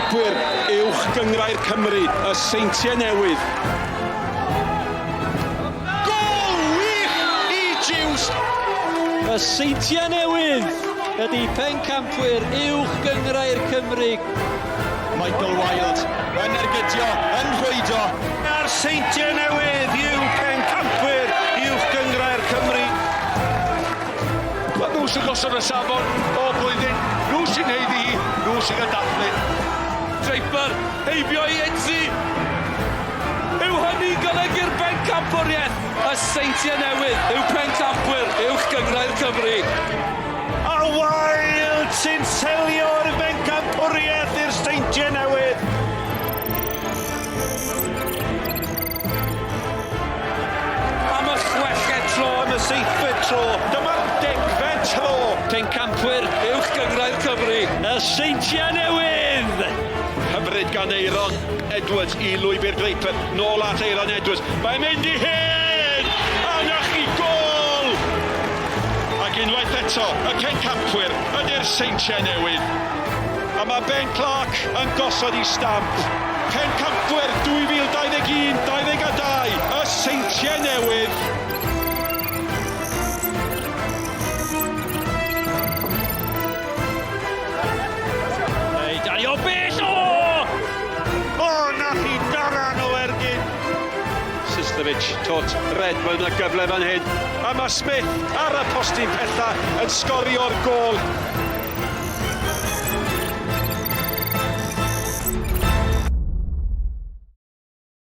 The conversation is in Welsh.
Pencampwyr Uwch Gynghrair Cymru, y Seintiau Newydd. Gôl wych i Jiws! Y Seintiau Newydd ydy Pencampwyr Uwch Gynghrair Cymru. Michael Wilde yn ergydio, yn rhwydo. A'r Seintiau Newydd yw Pencampwyr Uwch Gynghrair Cymru. Wel, nhw sy'n gosod y safon o blwyddyn, nhw sy'n haeddu hi, nhw sy'n cael dathlu. Draper, heibio i Idzi. Yw hynny'n golygu'r bencampwriaeth? Y Seintiau Newydd yw pencampwyr Uwch Gynghrair Cymru. A Wilde sy'n selio'r bencampwriaeth i'r Seintiau Newydd. Am y chweched tro, am y seithfed tro, dyma'r degfed tro. Pencampwyr Uwch Gynghrair Cymru. Y Seintiau Newydd! Hyfryd gan Aeron Edwards i lwybr Draper, nôl at Aeron Edwards, mae'n mynd i hyn! A 'na chi gôl! Ac unwaith eto, y pencampwyr ydy'r Seintiau Newydd. A mae Ben Clark yn gosod ei stamp. Pencampwyr 2021-22, y Seintiau Newydd. Ei, Danny o bell! O! O, na chi daran o ergyd! Sislovic, tot, Redmond a gyfle fan hyn. A mae Smith ar y postyn pella yn sgorio'r gôl.